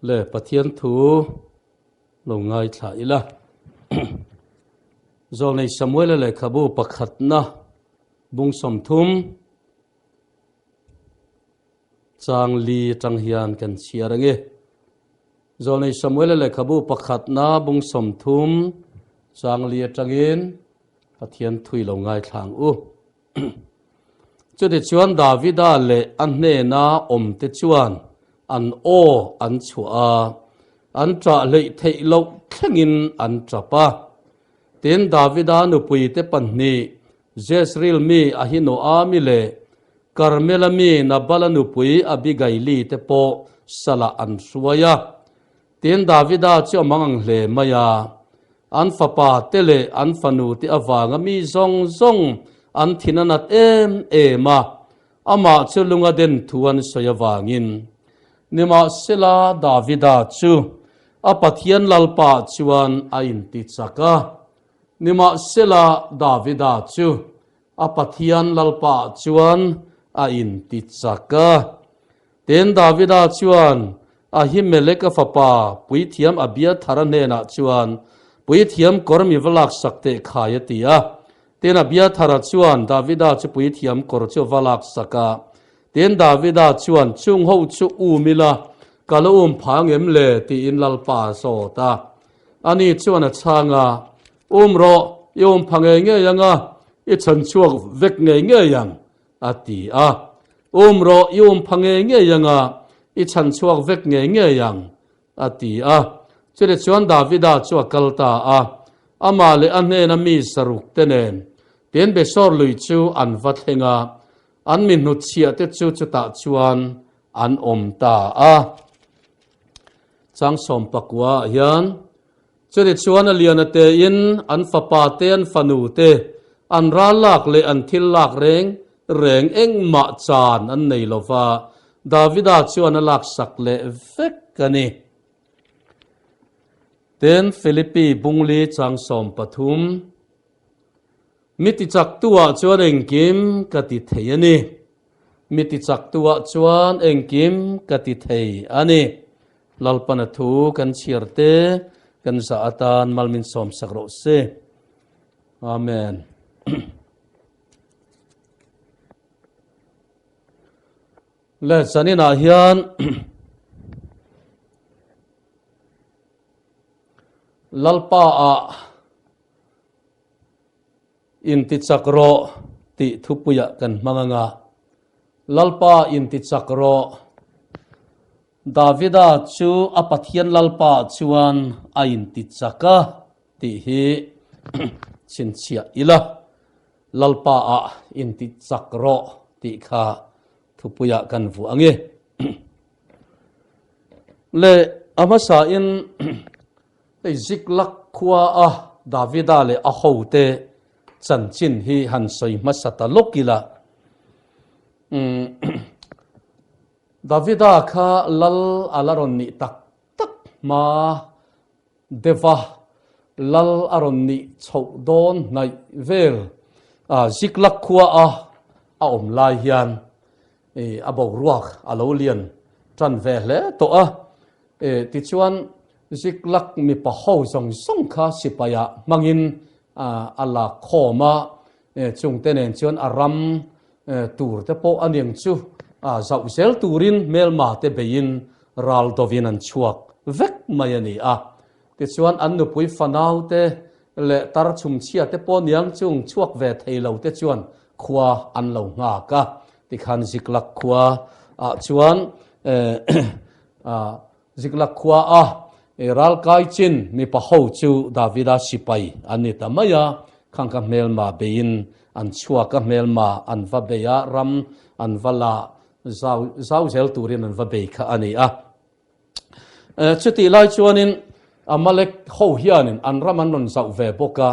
Le Pathian thu lo ngaithla ila. Zawlnei Samuela lehkhabu pakhatna bung 30 chang li atang hian kan chhiar ange. Zawlnei Samuela lehkhabu pakhatna bung 30 chang li atangin Pathian thui lo ngaithla ang u. Chutichuan Davida leh a hnena awmte chuan an aw an chhuah a, an ṭah hleih theih loh thlengin an ṭap a. Tin, Davida nupuite pahnih, Jezreel mi Ahinoami leh Karmela mi Nabala nupui Abigaili te pawh salah an hruai a. Tin, Davida chu a mang ang hle mai a, an fapa te leh an fanu te avanga mi zawng zawng an thin a nat em em a, amah chu lunga den thu an sawi avangin. Nimahsela, Davida chu a Pathian Lalpa chuan a intichak a. Nimahsela, Davida chu a Pathian Lalpa chuan a intichak a. Tin, Davida chuan Ahimeleka fapa puithiam Abiathara hnenah chuan, Puithiam kawr mi va laksak teh khai a ti a. Tin, Abiathara chuan Davida chu puithiam kawr chu a va laksak a. Tin, Davida chuan, Chung ho chu um ila, ka la um pha ang em le? tiin Lalpa a zawt a. Ani chuan a chhang a, Um rawh, i um pha ngei ngei ang a, i chhan chhuak vek ngei ngei ang. A ti a. Um rawh, i um pha ngei ngei ang a, i chhan chhuak vek ngei ngei ang, a ti a. Chutih chuan Davida chu a kal ta a, amah leh a hnena mi saruk te nen tin Besor lui chu an va thleng a, an mi hnutchhiah te chu chutah chuan an awm ta a. Chang 19 ah hian Chutih chuan a liana tein an fapa te an fanu te an ral lak leh an thil lak reng reng engmah chan an nei lo va, Davida chuan a laksak leh vek a ni. Tin, Philippi bungli chang 13, Mi tichaktuah chuan engkim ka ti thei a ni. Mi tichaktuah chuan engkim ka ti thei a ni. Lalpana thu kan chhiar te kan zah atan malmin sawmsak rawh se. Amen. Le zaninah hian Lalpa ah Intichak rawh tih thupuiah kan hmang ang a, Lalpa intichak rawh. Davida chu a Pathian Lalpa chuan a intichak a tih hi chhinchhiah ila, Lalpa ah intichak rawh tih kha thupuiah kan vuah ang e. Le a hmasain Hei Ziklag khua a Davida leh a hote chanchin hi han sawi hmasa ta lawk ila. Davida kha lal a la rawn nih tak tak hma deuha lal a rawn nih chhoh dawn hnaih vel Ziklag khua a a awm lai hian a boruak a lo lian tan ve hle tawh a. Tichuan Ziklag mipa ho zawng zawng kha sipaiah hmangin a la khawm a, chungte nen chuan a ram tur te pawh a niang chu zauh zel turin hmelma te beiin ral dovin an chhuak vek mai a ni a. Tichuan an nupui fanau te leh tar chhumchhia te pawh niang chung chhuak ve thei lo te chuan khua an lo nghak a, tikhan Ziklag khua ah chuan Ziklag khua a ralkai chin mipa ho chu Davida sipai an ni ta mai a, khang ka hmelma beiin an chhuak a, hmelma an va bei a, ram an va la zau zau zel turin an va bei kha a ni a. Chutih lai chuanin Amalek ho hianin an ram an rawn zauh ve bawk a,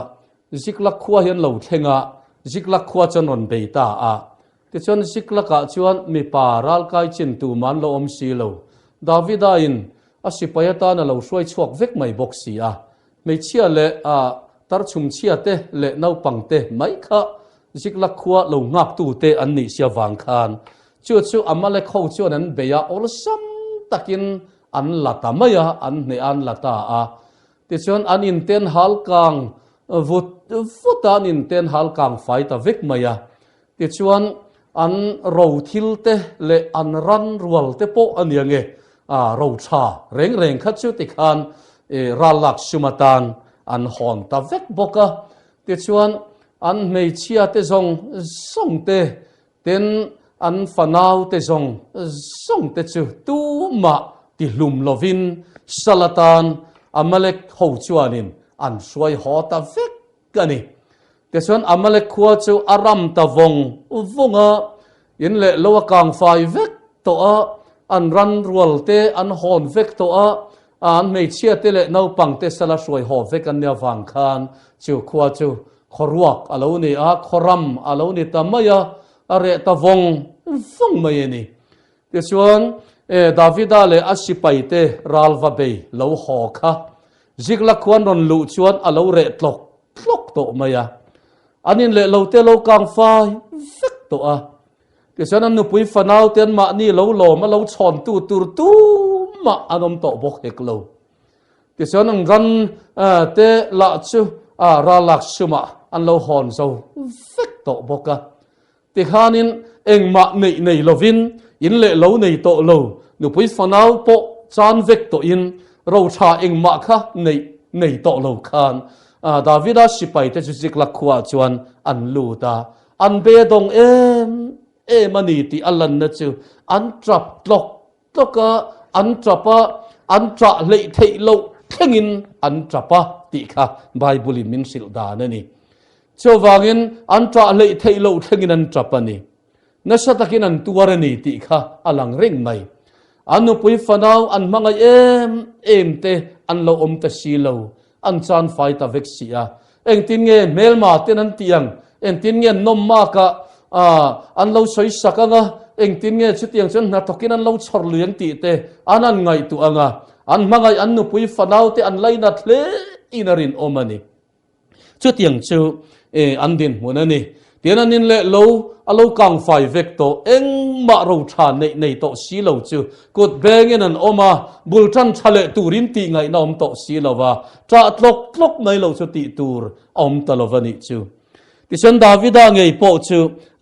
Ziklag khua hi an lo thleng a, Ziklag khua chu an rawn bei ta a. Tichuan Ziklagah chuan mipa ralkai chin tumah an lo awm si lo. Davida-in a sipai atan a lo hruai chhuak vek mai bawk si a. Hmeichhia leh a tarchhumchhia te leh naupang te mai kha Ziklag khua lo nghaktu te an nih si avang khan chu chu Amalek ho chuan an bei a, awlsam takin an la ta mai a, an hneh a an la ta a. Tichuan an inten hal kang vut vut a, an inten hal kang fai ta vek mai a. Tichuan an ro thil te leh an ran rual te pawh a nia nge, ro tha reng reng kha chu tikhan ral lak sum atan an hawn ta vek bawk a. Tichuan an hmeichhia te zawng zawng te Tin, an fanaute zawng zawngte chu tumah tihlum lovin sal atan Amalek ho chuanin an hruai haw ta vek a ni. Tichuan Amalek khua chu a ram ta vawng vawng a, in leh lo a kang fai vek tawh a, an ran rualte an hawn vek tawh a, an hmeichhiate leh naupangte sala hruai haw vek an nia vang khan chu khua chu Khawruak a lo ni a, khawram a lo ni ta mai a, a reh ta vawng vawng mai a ni. Tichuan, Davida leh a sipaite ral va bei lo haw kha Ziklag khuan rawn luh chuan a lo reh tlawk tlawk tawh mai a. An in leh lote lo kang fai vek tawh a. Tichuan an nupui fanaute an mahni lo lawm a lo chhawntu tur tumah an awm tawh bawk hek lo. Tichuan an ran te lah chu ral lak sumah an lo hawn zo vek tawh bawk a. Tikhanin engmah neih nei lovin in leh lo nei tawh lo, nupui fanau pawh chan vek tawhin roṭha engmah kha neih nei tawh lo khan Davida sipaite chu Ziklag khuaah chuan an lut a, an bedawng em em a ni tih a lanna chu an ṭap tlawk Tlawk a, an ṭap a, an ṭah hleih theih loh thlengin an ṭap a tih kha Bible-in min hrilh dan a ni. Chuvangin an ṭah hleih theih loh thlengin an ṭap a ni. Nasa takin an tuar a ni tih kha a lang reng mai. An nupui fanau an hmangaih em em te an lo awm ta si lo, an chan fai ta vek si a. Engtin nge hmelma ten an tih ang? Engtin nge nawmmak ah an lo sawi sak ang a? Engtin nge chutiang chuan hnathawkin an lo chhawr lui ang tih te an han ngaihtuah ang a? An hmangaih an nupui fanau te an lainat hle in a rinawm a ni. Chutiang chu an dinhmun a ni. Tian an in leh lo a lo kang fai vek tawh, engmah ro tha neih nei tawh si lo chu kut bengin an awm a, bul tan tha leh turin tih ngaihna awm tawh si lo va, ṭah tlawk tlawk mai lo chu tih tur a awm ta lo va nih chu. Tichuan Davida ngei pawh chu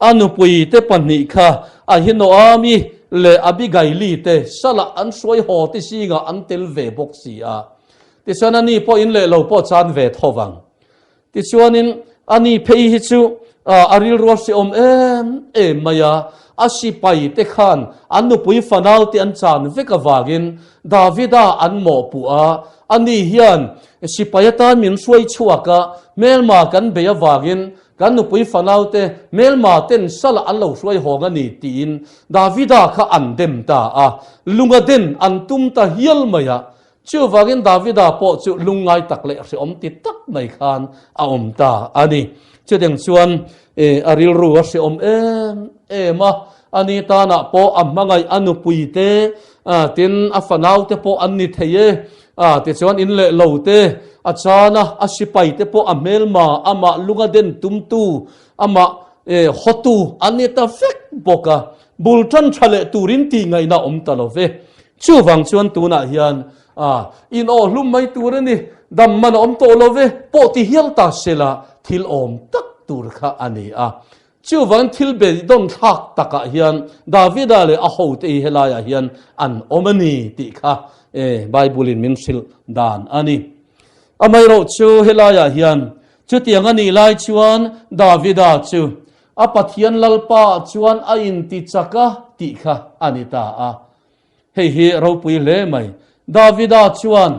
a nupui te pahnih kha Ahinoami leh Abigaili te salah an hruai haw te zingah an tel ve bawk si a. Tichuan ani pawh in leh lo pawh chan ve tho vang. Tichuanin ani phei hi chu a rilru a hrehawm em em mai a, a sipai te khan an nupui fanau te an chan vek avangin Davida an mawhpuh a, ani hian sipai atan min hruai chhuak a, hmelma kan bei avangin kan nupui fanau te hmelma ten salah an lo hruai hawng a ni tiin Davida kha an dem ta a, lunga den an tum ta hial mai a. Chuvangin Davida pawh chu lungngai tak leh hrehawm ti tak mai khan a awm ta a ni. Chutiang chuan a rilru a hrehawm em em a, ani tanah pawh a hmangaih a nupui te, tin a fanau te pawh an ni thei e. Tichuan in leh lo te, a chana a sipai te pawh a hmelma, amah lunga den tumtu, amah hawtu an ni ta vek bawk a. Bul tan tha leh turin tih ngaihna awm ta lo ve. Chuvang chuan tunah hian a in aw hlum mai tur a ni, dam man a awm tawh lo ve pawh ti hial ta sela thil awm tak tur kha a ni a. Chuvang thil beidawn thlak takah hian Davida leh a hote hi helaiah hian an awm a ni tih kha Bible in min hrilh dan a ni. Amaherawh chu helaiah hian chutiang a nih lai chuan Davida chu A Pathian Lalpa chuan a inti chak a tih kha a ni ta a. Hei hi ropui hle mai. Davida chuan,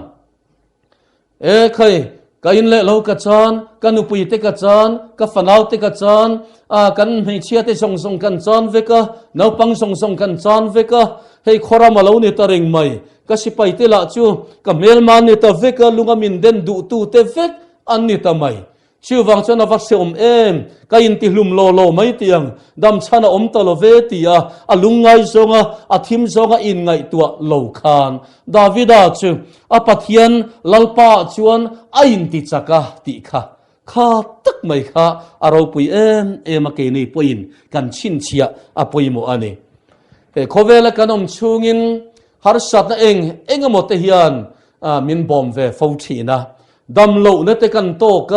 E khai, ka in leh lo ka chan, ka nupui te ka chan, ka fanau te ka chan, a kan hmeichhia te zawng zawng kan chan vek a, naupang zawng zawng kan chan vek a, hei khawram a lo ni ta reng mai. Ka sipai te lah chu ka hmelma ni ta vek a, lunga min den duhtu te vek an ni ta mai. Chuvang chuan a va hrehawm em? Ka intihlum law law mai tih ang, dam chhan a awm ta lo ve ti a, a lungngai zawnga a thim zawnga inngaihtuah lo khan Davida chu a Pathian Lalpa ah chuan a intichak a tih kha kha tak mai kha a ropui em em a keini pawhin kan chhinchhiah a pawimawh a ni. He khawvela kan awm chhungin. Harsatna eng eng emaw te hian min bawm ve fo thin a. Dam lohna te kan tawk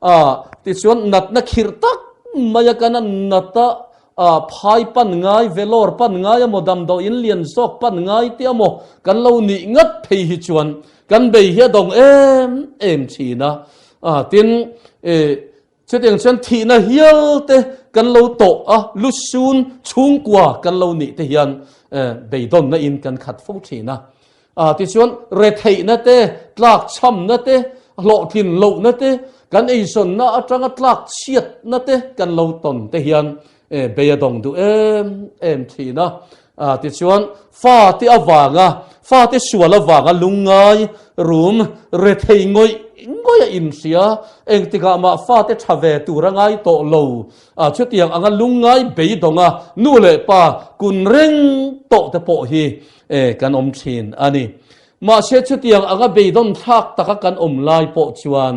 a, tichuan natna khirh tak maia kan a nat a, phai pan ngai, velawr pan ngai emaw, damdawiin lian zawk pan ngai te emaw kan lo nih ngat phei hi chuan kan bei hi a dawng em em thin a. Tin, Chutiang chuan thihna hial te kan lo tawh a, lusun chhungkua kan lo nih te hian beidawnna in kan khat fo thin a. Tichuan retheihna te, tlakchhamna te, hlawhtlin lohna te, kan eizawnna atanga tlakchhiatna te kan lo tawn te hian bei a dawng duh em em thin a. Tichuan fate avanga, fate sual avanga lungngai rum rethei ngawih ngawih a inhria, engtikah mah fate tha ve tur a ngai tawh lo. Chutiang anga lungngai beidawnga nu leh pa kun reng tawh te pawh hi kan awm thin a ni. Mahse chutiang anga beidawn thlak taka kan awm lai pawh chuan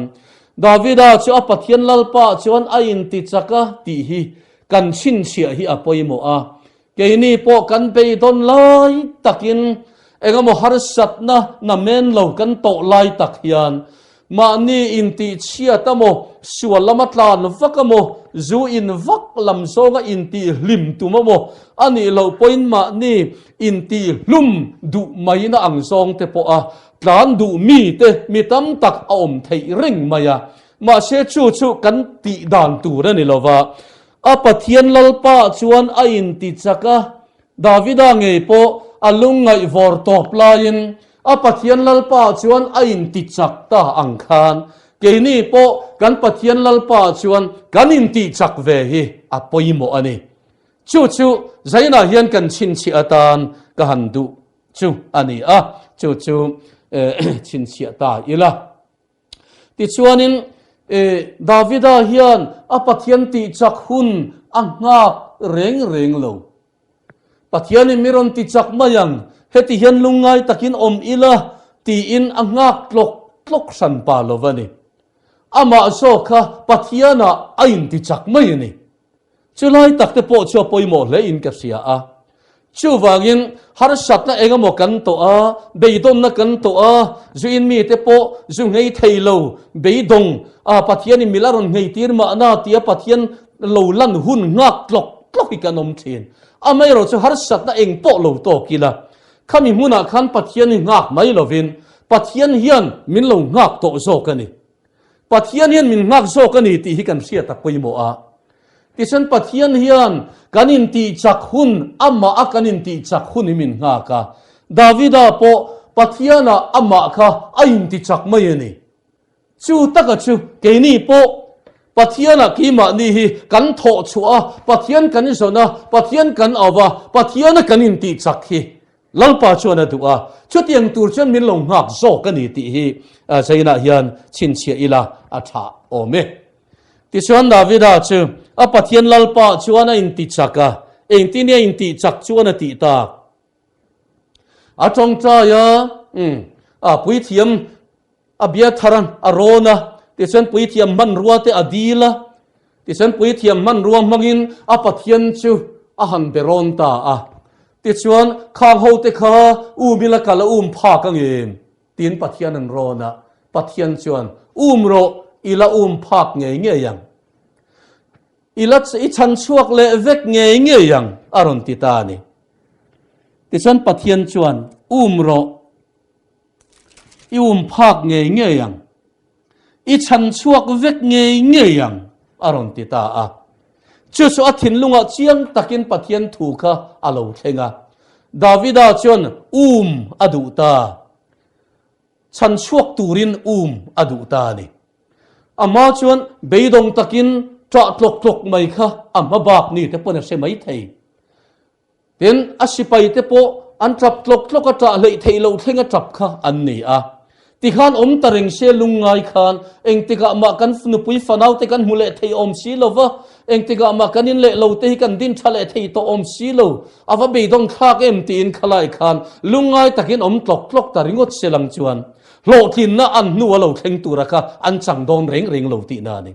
Davida chu a Pathian Lalpa chuan a intichak a tih hi kan chhinchhiah hi a pawimawh a. Keini pawh kan beidawn lai takin engemaw harsatna namen lo kan tawh lai tak hian mahni intihchhiat emaw, sual lama tlan vak emaw, zu in vak lam zawnga intihhlim tum emaw a nih loh pawhin mahni intihhlum duh maina ang zawng te pawha Tlan duh mite mi tam tak a awm theih reng mai a, mahse chu chu kan tih dan tur a ni lo va. A Pathian Lalpa chuan a inti chak a, Davida ngei pawh a lungngaih vawr tawp laiin a Pathian Lalpa chuan a inti chak ta ang khan keini pawh kan Pathian Lalpa chuan kan intih chak ve hi a pawimawh a ni. Chu chu zainah hian kan chhinchhiah atan ka han duh Chu a ni a, chu chu chhinchhiah ta ila. Tichuanin Davida hian a Pathian tihchak hun a nghak reng reng lo. Pathianin mi rawn tichak mai ang, heti hian lungngai takin awm ila tiin a nghak tlawk tlawk hran pa lo va ni. Amah zawk kha Pathianah a intichak mai a ni. Chulai tak te pawh chu a pawimawh hle in ka hria a. Chuvangin harsatna eng emaw kan tawh a, beidawnna kan tawh a, zu in mite pawh zu nghei thei lo, beidawng a Pathianin mil a rawn nghei tir mahna tia Pathian lo lan hun nghak tlawk tlawk hi kan awm thin. Amaherawh chu harsatna eng pawh lo tawk ila, khami hmunah khan Pathian hi nghak mai lovin Pathian hian min lo nghak tawh zawk a ni. Pathian hian min nghak zawk a ni tih hi kan hriat a pawimawh a. Tichuan Pathian hian kan intihchak hun, amah a kan intihchak hun hi min nghak a. Davida pawh Pathianah amah kha a intichak mai a ni. Chu taka chu keini pawh Pathianah keimahni hi kan thawh chhuah a, Pathian kan zawn a, Pathian kan au va, Pathiana kan intihchak hi Lalpa chuan a duh a, chutiang tur chuan min lo nghak zawk a ni tih hi Zainah hian chhinchhiah ila a tha awm e. Tichuan Davida chu a Pathian Lalpa chuan a intichak a, engtin nge a intihchak chuan a tih tak? A tawngtai a, a puithiam A bia thar a rawn a, tichuan puithiam hmanrua te a dil a, tichuan puithiam hmanrua hmangin a Pathian chu a han be rawn ta a. Tichuan, Khang ho te kha um ila kal a um phak ang em? tiin Pathian an rawn a. Pathian chuan, Um rawh, i la um phak ngei ngei ang. I la i chhan chhuak leh vek ngei ngei ang, a rawn ti ta a ni. Tichuan Pathian chuan, Um rawh. I um phak ngei ngei ang. I chhan chhuak vek ngei ngei ang, a rawn ti ta a. Chu chu a thinlungah chiang takin Pathian thu kha a lo thleng a. Davida chuan um a duh ta. Chhan chhuak turin um a duh ta a ni. Amah chuan beidawng takin ṭah tlawk tlawk mai kha a hma bak ni te pawn a hre mai thei. Tin, a sipaite pawh an ṭap tlawk tlawk a ṭah hleih theih loh thleng a ṭap kha an ni a. Tikhan awm ta reng se lungngai khan engtikah mah kan nupui fanaute kan hmu leh thei awm si lo va, engtikah mah kan in leh lo te hi kan din ṭha leh thei tawh awm si lo, a va beidawng thlak em tiin khalai khan lungngai takin awm tlawk tlawk ta ringawt se lang chuan hlawhtlinna an hnu a lo thleng tura kha an chang dawn reng reng lo tihna a ni.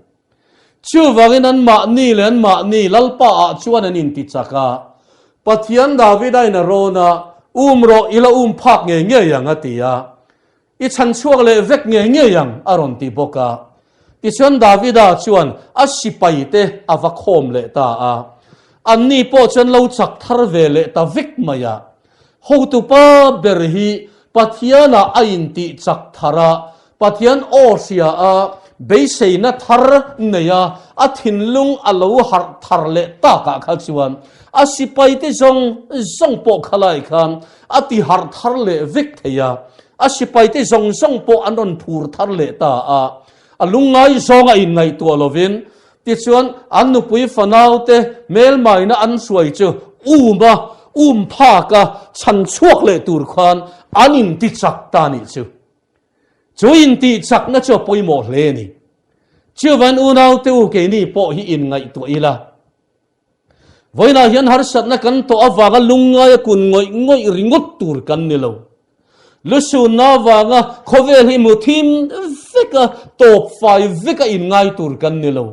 Chuvangin anmahni leh anmahni Lalpa ah chuan an intichak a. Pathian Davida in a rawn a, Um rawh, i la um phak ngei ngei ang a ti a. I chhan chhuak leh vek ngei ngei ang a rawn ti bawk a. Tichuan Davida chuan a sipaite a va khawm leh ta a. Anni pawh chuan lo chak thar ve leh ta vek mai a. Hotupa ber hi Pathianah a intih chak thar a, Pathian aw hria a, beiseina thar nei a, a thinlung a lo harh thar leh takah kha chuan a sipaite zawng zawng pawh khalai khan a ti harh thar leh vek thei a, a sipaite zawng zawng pawh an rawn phur thar leh ta a, a lungngai zawng a inngaihtuah lovin tichuan an nupui fanaute hmelmaina an hruai chu um a, um phak a chhan chhuak leh tur khan an inti chak ta nih chu. Chu intih chakna chu a pawimawh hle a ni. Chuvan unaute u keini pawh hi inngaihtuah ila. Vawiinah hian harsatna kan tawh avanga lungngaia kun ngawih ngawih ringawt tur kan ni lo. Lusunna avanga khawvel hi mu thim veka tawp fai veka inngai tur kan ni lo.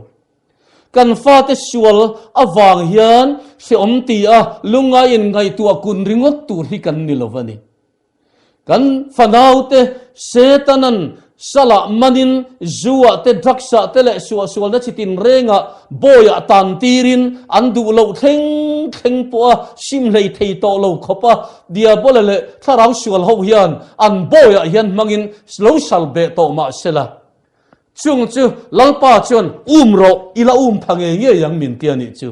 Kan fate sual avang hian hreawm ti a lungngai inngaihtuah kun ringawt tur hi kan ni lo a ni. Kan fanaute Setanan salah manin zu-ah te, drugs-ah te leh suahsualna chi tinrengah bawiah tan tirin an duh loh thleng thleng pawha sim hlei thei tawh lo khawpa Diabola leh thlarau sual ho hian an bawiah hian hmangin lo sal beh tawh mah sela. Chung chu Lalpa chuan um rawh i la um pha ngei ngei ang min ti a nih chu.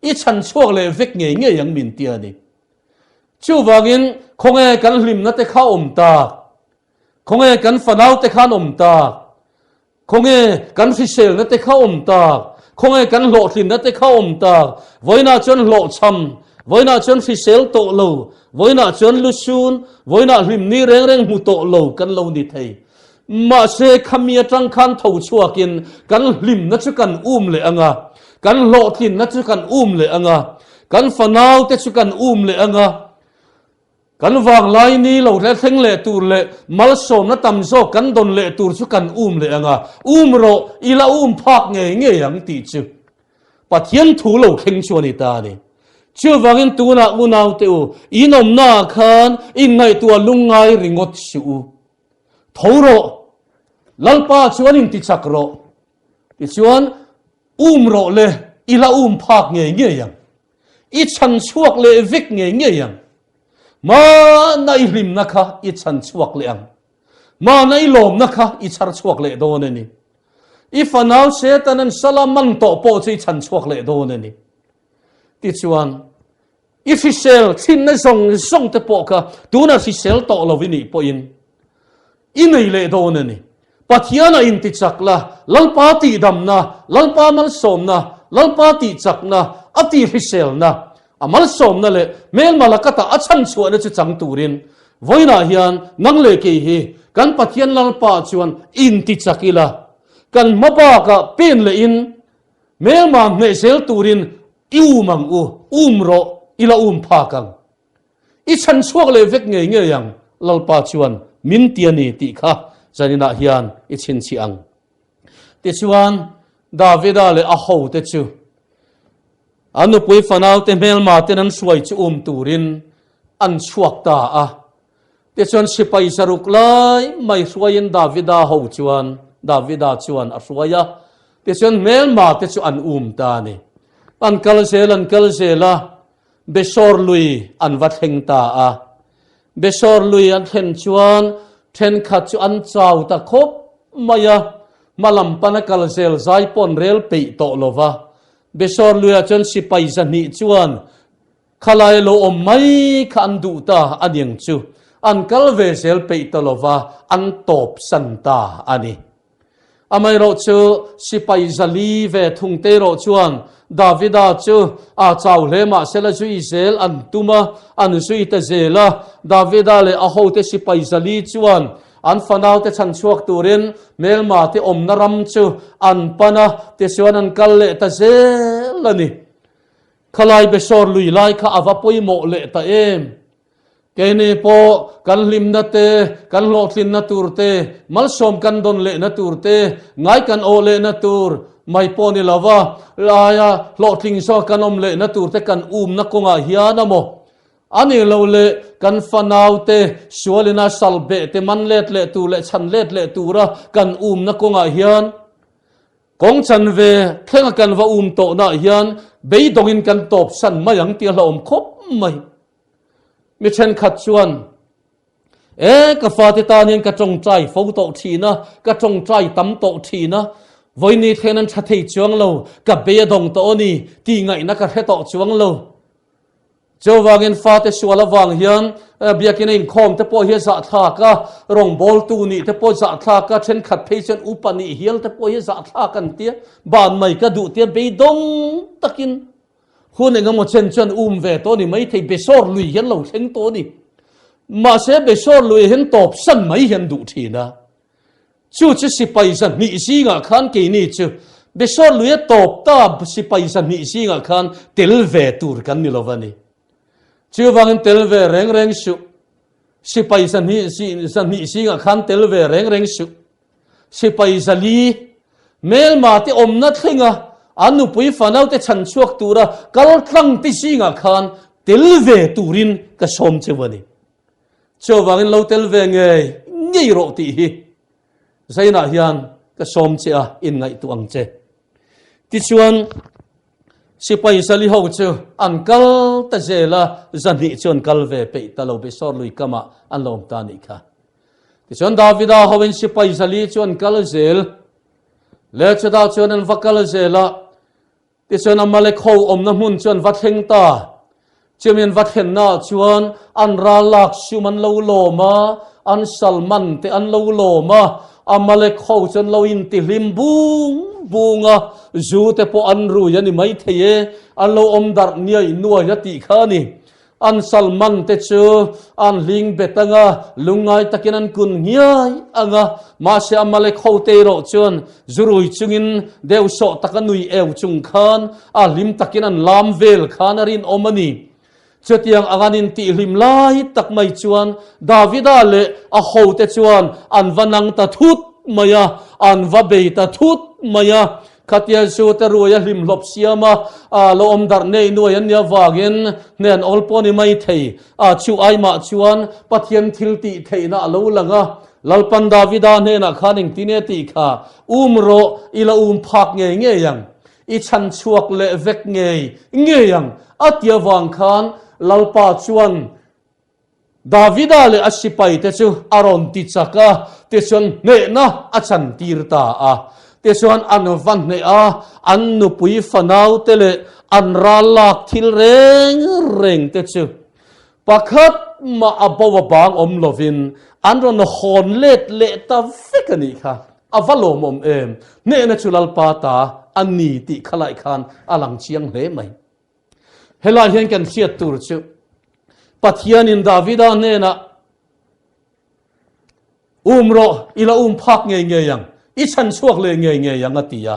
I chhan chhuak leh vek ngei ngei ang min ti a ni. Chuvangin khawnge kan hlimna te kha awm tak? Khawnge kan fanau te khan awm tak? Khawnge kan hriselna te kha awm tak? Khawnge kan hlawhtlinna te kha awm tak? Vawiinah chuan hlawhchham, vawiinah chuan hrisel tawh lo, vawiinah chuan lusun, vawiinah hlimni reng reng hmu tawh lo kan lo ni thei. Mahse khami atang khan tho chhuakin kan hlimna chu kan um leh ang a, kan hlawhtlinna chu kan um leh ang a, Kan fanaute chu kan um leh ang a, kan vanglai ni lo hle thleng leh tur leh malsawmna tam zawk kan dawn leh tur chu kan um leh ang a, um rawh i la um phak ngei ngei ang tih chu Pathian thu lo thleng chu a ni ta a ni. Chuvangin tunah unaute u, in awmnaah khan inngaihtuah lungngai ringawt suh u. Tho rawh, Lalpa chuan intichak rawh. Tichuan, Um rawh le, i la um phak ngei ngei ang. I chhan chhuak leh vek ngei ngei ang. Mahna i hlimna kha i chhan chhuak leh ang. Mahna i lawmna kha i chhar chhuak leh dawn a ni. I fanau Satan an sala man tawh pawh chu i chhan chhuak leh dawn a ni. Tichuan, I hrisel thinna zawng zawng te pawh kha tuna hrisel tawh lo i nih pawhin i nei leh dawn a ni. Pathianah intichak la, Lalpa tihdamna, Lalpa malsawmna, Lalpa tihchakna, a tihhriselna, a malsawmna leh hmelma lakata a chhanchhuahna chu chang turin vawiinah hian nang leh kei hi kan Pathian Lalpa chuan intichak ila, kan hma bakah pen lehin Hmelma hmeh zel turin i um ang u, um rawh, i la um phak ang. I chhan chhuak leh vek ngei ngei ang, Lalpa chuan min ti a ni tih kha zaninah hian i chhinchhiah ang. Tichuan, Davida leh a hote chu an nupui fanaute hmelma ten an hruai chu um turin an chhuak ta a. Tichuan sipai zaruk lai mai hruaiin Davida ho chuan Davida chuan a hruai a, tichuan hmelma te chu an um ta a ni. An kal zel an kal zel a, Besor lui an va thleng ta a. Besor lui an thlen chuan thenkhat chu an chau ta khawp mai a, hmalam pana kal zel zai pawh an rel peih tawh lo va. Besor luiah chuan sipai zahnih chuan Khalai lo awm mai kha an duh ta a niang chu an kal ve zel peih ta lova an tawp san ta a ni. Amaherawh chu sipai zali ve thung te erawh chuan Davida chu a chau hle mahsela zui zel an tum a, an zui ta zel a. Davida leh a hote sipai zali chuan an fanaute chhan chhuak turin hmelma te awmna ram chu an pan a, tichuan an kal leh ta zel a ni. Khalai Besor lui lai kha a va pawimawh leh ta em? Keini pawh kan hlimna te, kan hlawhtlinna tur te, malsawm kan dawn lehna tur te, ngai kan awh lehna tur mai pawh ni lova, laia hlawhtling zawk kan awm lehna tur te kan umna kawngah hian a maw? A nih loh leh kan fanaute sualina sal beh te man let leh tur leh chhan let leh tura kan umna kawngah hian kawng chanve thlenga kan va um tawhnaah hian beidawngin kan tawpsan mai ang tih a hlauhawm khawp mai. Mi thenkhat chuan E, ka fate tan hian ka tawngtai fo tawh thin a, ka tawngtai tam tawh thin a, vawiini thlen an tha thei chuang lo, ka bei a dawng tawh a ni tih ngaihna ka hre tawh chuang lo. Chuvangin fate sual avang hian biakina inkhawm te pawh hi a zahthlak a, rawngbawltu nih te pawh zahthlak a, thenkhat phei chuan upa nih hial te pawh hi a zahthlak an tia, ban mai ka duh tia beidawng takin Hun engemaw chen chuan um ve tawh a ni maithei, Besor lui hian lo thleng tawh a ni. Mahse Besor lui hian tawp san mai hian duh thin a. Chu chu sipai zahnih zingah khan keini chu Besor luia tawp ta sipai zahnih zingah khan tel ve tur kan ni lo va ni. Chuvangin tel ve reng reng suh. Sipai zahnih zahnih zingah khan tel ve reng reng suh. Sipai zali hmelma te awmna thlenga an nupui fanaute chhan chhuak tura kal tlang te zingah khan tel ve turin ka sawm cheu a ni. Chuvangin lo tel ve ngei ngei rawh tih hi Zainah hian ka sawm che a, inngaihtuah ang che. Tichuan, sipai zali ho chu an kal ta zel a, zahnih chu an kal ve peih ta lo, Besor lui kamah an lo awm ta a nih kha. Tichuan Davida hoin sipai zali chu an kal zel. Le chutah chuan an va kal zel a. Tichuan Amalek ho awmna hmun chu an va thleng ta. Chumi an va thlennaah chuan an ral lak sum an lo lawm a, an salman te an lo lawm a. Amalek ho chu an lo intihlim bung bung a, zu te pawh an rui a ni maithei e, an lo awm darh niaih nuai a tih kha a ni. An salman te chu an hling bet ang a, lungngai takin an kun nghiai ang a. Mahse Amalek hote erawh chuan zurui chungin deuhsawh taka nui eu chung khan a hlim takin an lam vel khan a rinawm a ni. Chutiang ang an intihhlim lai tak mai chuan Davida leh a hote chuan an va nang ta thut mai a, an va bei ta thut mai a. Khatia zu te ruai a hlim hlawp siam a, a lo awm darh nei nuai an nih avangin hnen awl pawh ni mai thei. A chu aimah chuan Pathian thil tih theihna a lo lang a, Lalpan Davida hnenah khan engtin nge tih kha um rawh, i la um phak ngei ngei ang, i chhan chhuak leh vek ngei ngei ang a ti avang khan Lalpa chuan Davida leh a sipaite chu a rawn ti chak a, tichuan hnehna a chantir ta a. Tichuan an va hneh a, an nupui fanaute leh an ral lak thil reng rengte chu pakhat mah a bo a bang awm lovin an rawn hawn let leh ta vek a nih kha. A va lawmawm em! Hnehna chu Lalpa ta a ni tih khalai khan a lang chiang hle mai. Helai hian kan hriat tur chu Pathianin Davida hnenah um rawh i la um phak ngei ngei ang, i chhan chhuak leh ngei ngei ang a ti a.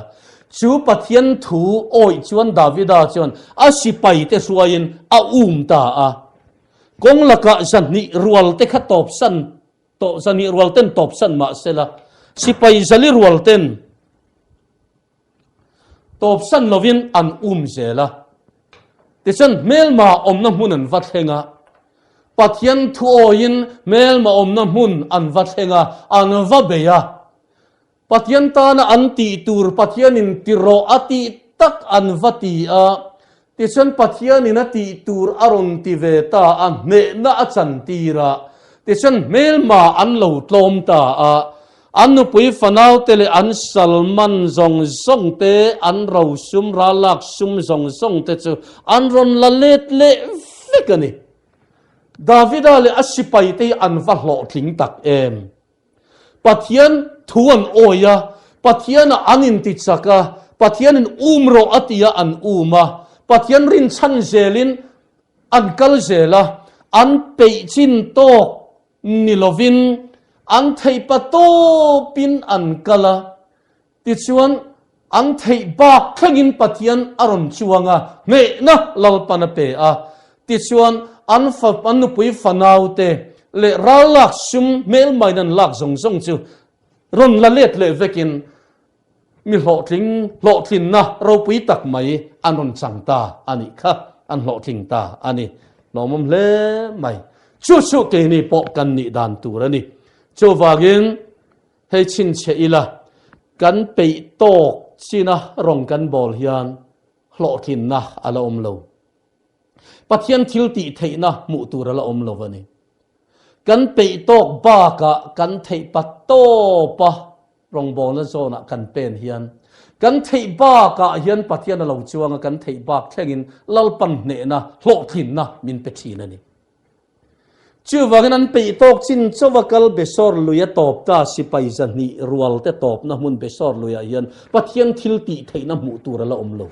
Chu Pathian thu awih chuan Davida chuan a sipaite hruaiin a um ta a. Kawng lakah zahnih rual te kha tawpsan tawh zahnih rual ten tawpsan mah sela sipai zali rual ten Tawpsan lovin an um zel a. Tichuan hmelma awmna hmun an va thleng a. Pathian thuawiin hmelma awmna hmun an va thleng a, an va bei a. Pathian tana an tih tur Pathianin ti rawh a tih tak an va ti a. Tichuan Pathianin a tih tur a rawn ti ve ta a, hnehna a chantir a. Tichuan hmelma an lo tlawm ta a. An nupui fanaute leh an salman zawng zawng te, an rosum ralak sum zawng zawng te chu an rawn la let leh vek a ni. Davida leh a sipaite hi an va hlawhtling tak em! Pathian thu an awi a, Pathianah an intichak a, Pathianin um rawh a ti a an um a, Pathian rinchhan zelin an kal zel a, an peih chin tawk Ni lovin an theih pa tawpin an kal a, tichuan an theih bak thlengin Pathian a rawn chuang a, hnehna Lalpan a pe a. Tichuan an fa, an nupui fanaute leh ral lak sum hmelmain an lak zawng zawng chu rawn la let leh vekin mi hlawhtling, hlawhtlinna ropui tak mai an rawn chang ta a nih kha, an hlawhtling ta a ni. Lawmawm hle mai. Chu chu keini pawh kan nih dan tur a ni. Chuvangin hei chhinchhiah ila, kan peih tawk china rawng kan bawl hian hlawhtlinna a la awm lo. Pathian thil tih theihna hmuh tur a la awm lo a ni. Kan peih tawk bakah kan theih pa tawpa rawngbawlna zawnah kan pen hian kan theih bakah hian Pathian a lo chuang a, kan theih bak thlengin Lalpan hnehna, hlawhtlinna min pe thin a ni. Chuvangin an peih tawk chin chauha kal Besor lui a tawp ta, sipai zahnih rualte tawpna hmun Besor luiah hian Pathian thil tih theihna hmuh tur a la awm lo.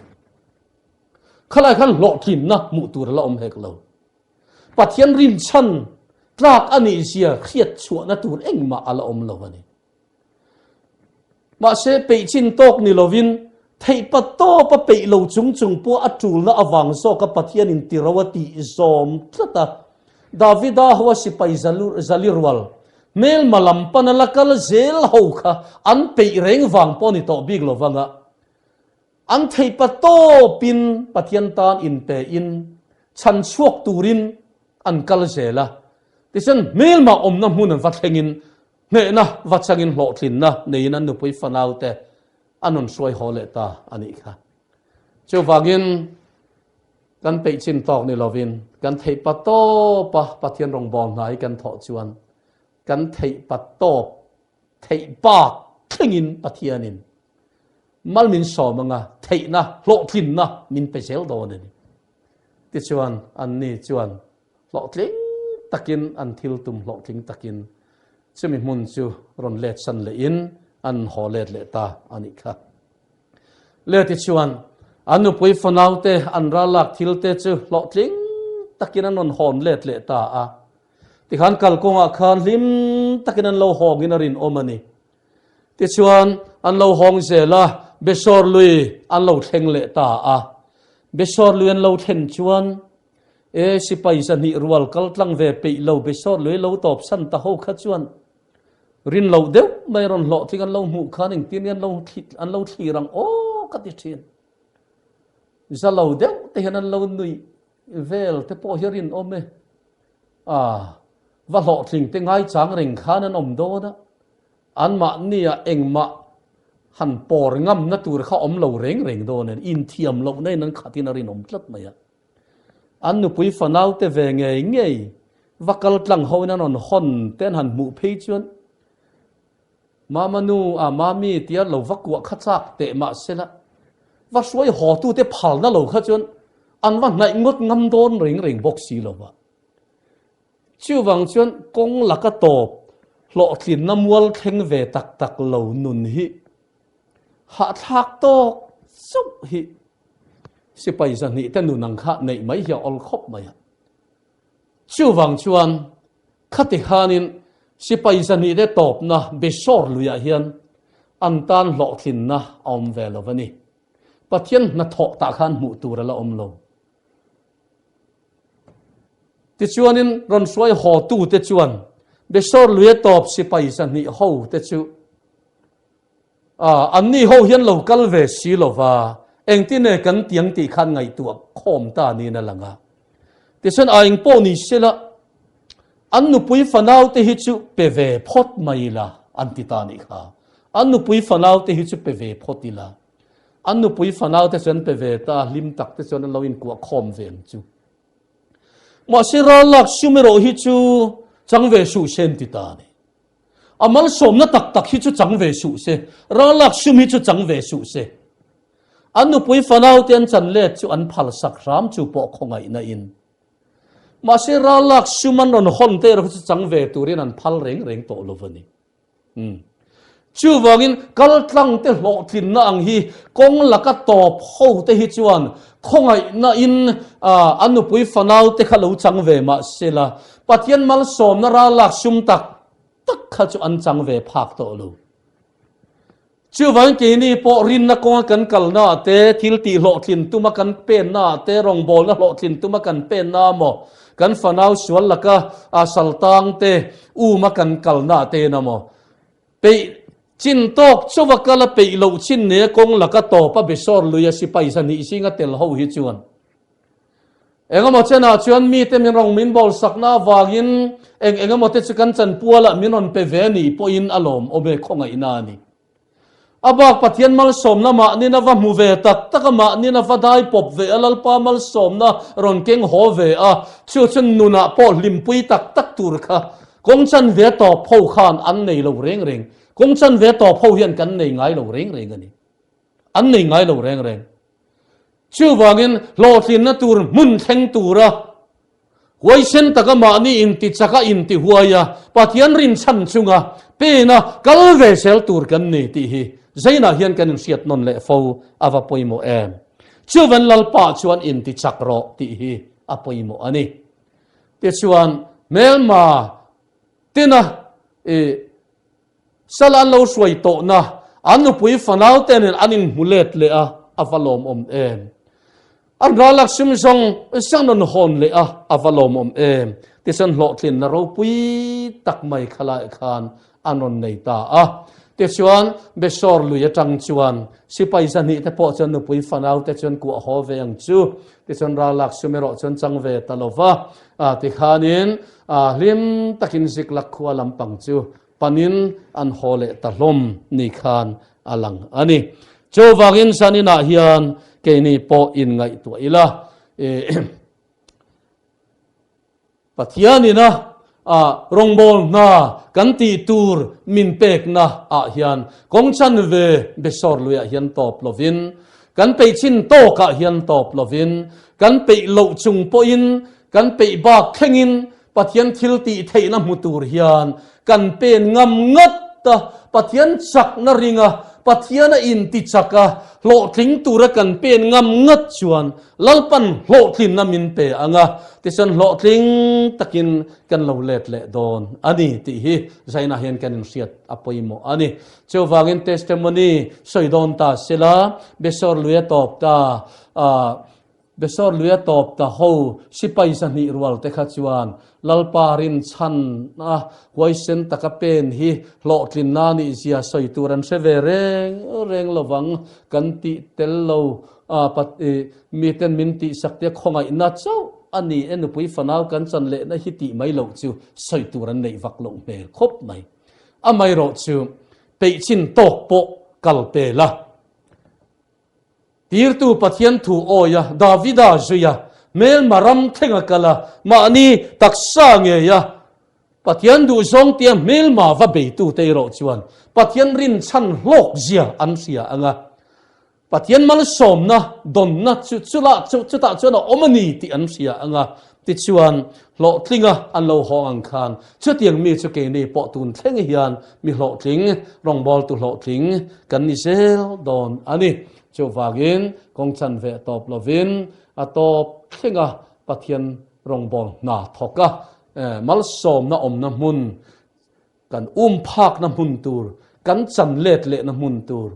Khalai khan hlawhtlinna hmuh tur a la awm hek lo. Pathian rinchhan tlak a nih zia hriat chhuahna tur engmah a la awm lo a ni. Mahse, peih chin tawk ni lovin theihpa tawpa peih lo chung chung pawh a tulna avang zawka Pathianin tiro a tih zawm tlat a. Davida hoa sipai zali rual hmelma lam pana la kal zel ho kha an peih reng vang pawh ni tawh bik lovang a. An theihpa tawpin Pathian tan inpein chhan chhuak turin an kal zel a. Tichuan hmelma awmna hmun an va thlengin hnehna va changin hlawhtlinna neiin an nupui fanaute an rawn hruai haw leh ta a nih kha. Chuvangin kan peih chin tawk ni lovin kan theihpa tawpa Pathian rawngbâwl hna hi kan thawh chuan kan theihpa tawp theih bak thlengin Pathianin mal min sawm anga theihna hlawhtlinna min pe zel dawn a ni. Tichuan anni chuan hlawhtling takin an thil tum hlawhtling takin chumi hmun chu rawn let san lehin an haw let leh ta a nih kha. Le tichuan an nupui fanaute an ral lak thilte chu hlawhtling takin an rawn hawn let leh ta a. Tikhan kalkawngah khan hlim takin an lo hawngin a rinawm a ni. Tichuan, an lo hawng zel a, Besor lui an lo thleng leh ta a. Besor lui an lo thlen chuan, E, sipai zahnih rual kal tlang ve peih lo Besor lui lo tawp san ta ho kha chuan rin loh deuh mai rawn hlawhtling an lo hmuh khan engtin nge an lo thlir ang aw ka ti thin. Za lo deuh te hian an lo nuih vel te pawh hi a rinawm e. A, va hlawhtling te ngaichang reng khan an awm dawn a, anmahnia engmah han pawr ngamna tur kha awm lo reng reng dawn a ni, inthiam lohna in an khatin a rinawm tlat mai a. An nupui fanau te ve ngei ngei va kal tlang ho in an rawn hawn te an han hmuh phei chuan Mama nu a mami tia lo va kuah kha chak teh mah sela, va hruai haw tute phalna lo kha chuan an va hnaih ngawt ngam dawn reng reng bawk si lo va. Chuvang chuan kawng laka tawp hlawhtlinna mual thleng ve tak tak lo nun hi hahthlak tawk chauh hi sipai zahnih te nun ang kha neih mai hi a awl khawp mai a. Chuvang chuan khati khanin sipai zahnih te tawpna Besor luiah hian an tan hlawhtlinna a awm ve lo a ni. Pathian hnathawh tah khan hmuh tur a la awm lo. Tichuanin rawn hruai hawtute chuan Besor luia tawp sipai zahnih hote chu A, anni ho hian lo kal ve si lo va, engtin nge kan tiang tih khan ngaihtuah khawm ta niin a lang a. Tichuan a eng pawh ni se la, an nupui fanaute hi chu pe ve phawt mai ila, an ti ta nih kha. An nupui fanaute hi chu pe ve phawt ila. An nupui fanaute chu an pe ve ta, hlim tak te chuan an lo inkuah khawm ve ang chu. Mahse ral lak sum erawh hi chu chang ve suh se an ti ta a ni. A malsawmna tak tak hi chu chang ve suh se, ralak sum hi chu chang ve suh se. An nupui fanaute an chan let chu an phalsak hram chu pawh khawngaihna in. Mahse ralak sum an rawn hawn te erawh chu chang ve turin an phal reng reng tawh lo a ni. Umm. Chuvangin kaltlang te hlawhtlinna ang hi kawng laka tawp ho te hi chuan khawngaihna in an nupui fanaute kha lo chang ve mahse la, Pathian malsawmna ralak sum tak tak kha chu an chang ve phak tawh lo. Chuvangin keini pawh rinna kawnga kan kalna ah te, thil tih hlawhtlin tuma kan penna ah te, rawngbawlna hlawhtlin tuma kan penna maw, kan fanau sual laka saltang te uma kan kalna ah te ina maw, peih chin tawk chauha kal a peih loh chin nia kawng laka tawpa besawr lui a sipai zahnih zinga tel ho hi chuan. Engemaw chenah chuan mite min rawn min bawl sakna avangin eng engemaw te chu kan chanpualah min rawn pe ve nih pawhin a lawmawm e, khawngaihna a ni. A bak Pathian malsawmna mahnin a va hmu ve tak tak a, mahnin a va dai pawp ve a, Lalpa malsawmna rawn keng haw ve a, chu chu nunah pawh hlimpui tak tak tur kha kawng chanve tawp ho khan an nei lo reng reng. Kawng chanve tawp ho hian kan nei ngai lo reng reng a ni. An nei ngai lo reng reng. Chuvangin hlawhtlinna tur hmun thleng tura huaisen taka mahni intichak a intihuai a, Pathian rinchhan chunga pena kal ve zel tur kan ni tih hi Zainah hian kan inhriat nawn leh fo a va pawimawh em. Chuvan Lalpa chuan intichak rawh tih hi a pawimawh a ni. Tichuan hmelma tina i Sal an lo hruai tawhna an nupui fanau te nen an inhmu let leh a, a va lawmawm em. An ralak sim zawng zawng rawn hawn leh a, a va lawmawm em. Tichuan hlawhtlinna ropui tak mai khalai khan an rawn nei ta a. Tichuan Besor lui atang chuan sipai zahnih te pawh chuan nupui fanau te chuan kuah haw ve ang chu. Tichuan ralak sum erawh chuan chang ve ta lo va. Tikhanin hlim takin Ziklak khua lampang chu panin an haw leh ta hlawm ni khan a lang a ni. Chuvangin zaninah hian keini pawh inngaihtuah ila, Pathianina rawngbâwl hna kan tih tur min pekna ah hian kawng chanve besawr luiah hian tawp lovin, kan peih chin tawkah hian tawp lovin, kan peih loh chung pawhin kan peih bak thlengin Pathian thil tih theihna hmu tur hian kan pen ngam ngat a, Pathian chakna ringa Pathian a inti chak a, hlawhtling tura kan pen ngam ngat chuan Lalpan hlawhtlinna min pe ang a, tichuan hlawhtling takin kan lo let leh dawn a ni tih hi Zainah hian kan inhriat a pawimawh a ni. Chuvangin testimony sawi dawn ta sela, Besor lui a tawp ta, Besor luia tawp ta ho sipai zahnih rual te kha chuan Lalpa rinchhan a huaisen taka pen hi hlawhtlinna nih zia sawi tur an hre ve reng reng lovang kan tih tel lo a miten min tihsak te khawngaihna chauh a ni e nupui fanau kan chan lehna hi tih mai loh chu sawi tur an neih vak loh hmel khawp mai. Amaherawh chu peih chin tawk pawh kal pel a. Tirtu Pathian thu awi a, Davida zui a, hmelma ram thleng a kal a, mahni taksa ngei a, Pathian duhzawng tia hmelma va beitute erawh chuan Pathian rinchhan hlawk zia an hria ang a, Pathian malsawmna dawnna chu chula chu chutah chuan a awm a ni tih an hria ang a, tichuan hlawhtlinga an lo hawng ang khan chutiang mi chu keini pawh tun thleng hian mi hlawhtling, rawngbawltu hlawhtling kan ni zel dawn a ni. Chuvangin kawng chanve tawp lovin a tawp thlenga Pathian rawngbâwl hna thawk a, malsawmna awmna hmun, kan um phakna hmun tur, kan chan let lehna hmun tur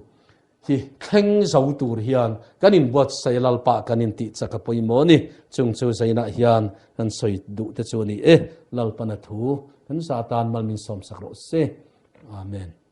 hi thleng zo tur hian kan inbuatsaih Lalpa kan intih chak a pawimawh a ni. Chung chu Zainah hian kan sawi duh te chu a ni e. Lalpana thu kan za tan mal min sawmsak rawh se. Amen.